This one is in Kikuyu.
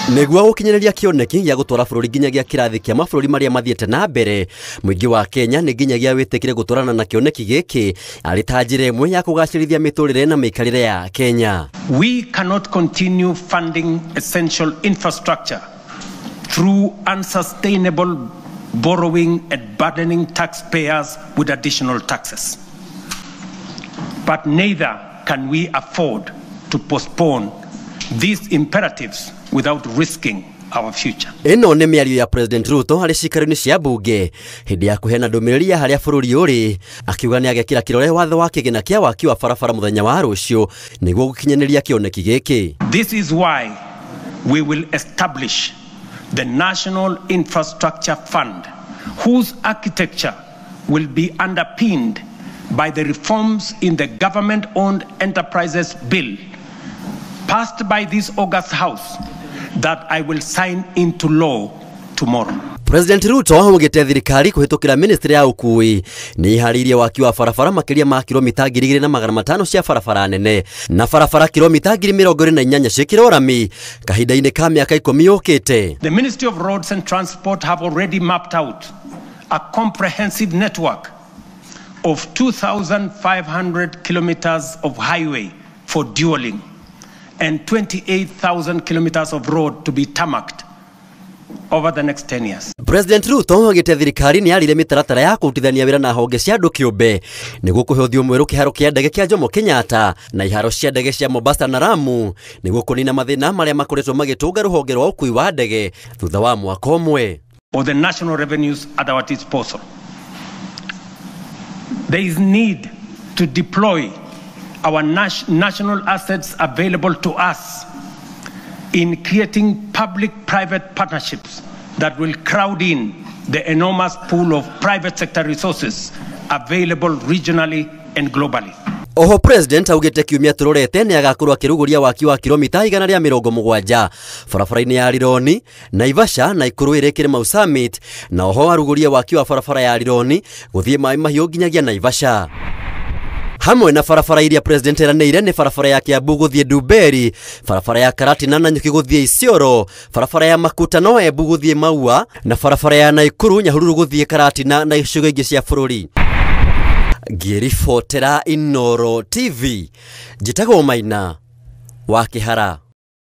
Nĩguo gũkinyanĩria kĩoneki gĩa gũtwara bũrũri nginyagia kĩrathi kĩa mabũrũri marĩa mathiĩte na mbere, mũingĩ wa Kenya nĩ nginyagia wĩtĩkĩre gũtwarana na kĩoneki gĩkĩ arĩ ta njĩra ĩmwe ya kũgacĩrithia mĩtũrĩre na mĩikarĩre ya Kenya. We cannot continue funding essential infrastructure through unsustainable borrowing and burdening taxpayers with additional taxes. But neither can we afford to postpone these imperatives without risking our future. Ĩno nĩ mĩario ya President Ruto harĩ ciikaro-inĩ cia mbunge hĩndĩ ya kũheana ndũmĩrĩri ya harĩa bũrũri ũrĩ, akiuga nĩ agekĩra kĩrore watho wa kĩgĩna kĩa waki wa barabara mũthenya wa rũciũ nĩguo gũkinyanĩria kĩoneki gĩkĩ. This is why we will establish the National Infrastructure Fund, whose architecture will be underpinned by the reforms in the Government-Owned Enterprises Bill passed by this August House that I will sign into law tomorrow. President Ruto augĩte thirikari kũhĩtũkĩra ministry ya ũkuui nĩ iharĩirie waki wa barabara makĩria ma kilomita 2,500 cia barabara nene na barabara kilomita 28,000 ciĩkĩrwo rami kahinda-inĩ ka mĩaka 10 yũkĩte. The Ministry of Roads and Transport have already mapped out a comprehensive network of 2,500 kilometers of highway for dualling and 28,000 kilometers of road to be tarmacked over the next 10 years. President Ruto augĩte thirikari nĩ yarire mĩtaratara ya kũrutithania wĩra na honge cia andũ kĩũmbe nĩguo kũhe ũthiũ mwerũ kĩharo kĩa ndege kĩa Jomo Kenyatta na iharo cia ndege cia Mombasa na Lamu nĩguo kũnina mathĩna marĩa makoretwo magĩtũnga rũhonge rwa ũkuui wa ndege thutha wa mwaka ũmwe. Or the national revenues at our disposal. There is need to deploy our national assets available to us in creating public-private partnerships that will crowd in the enormous pool of private sector resources available regionally and globally. Oho President augĩte kiumia tũrorete nĩ agakorwo akĩrugũria waki wa kilomita 170 barabara-inĩ ya Rironi, Naivasha na Ikuru ĩrĩ Mau Summit, na oho arugũrie waki wa barabara ya Rironi gũthiĩ Maĩ Mahiũ nginyagia Naivasha. Hamwe na barabara iria President eranĩire nĩ barabara ya Kiambu gũthiĩ Ndumberi, barabara ya Karatina na Nyuki gũthiĩ Isiolo, barabara ya Makutano Embu gũthiĩ Maua na barabara ya Naikuru Nyahururu gũthiĩ Karatina na icigo ingĩ cia bũrũri. Ngĩribotera Inooro TV, njĩtagwo Maina wa Kĩhara.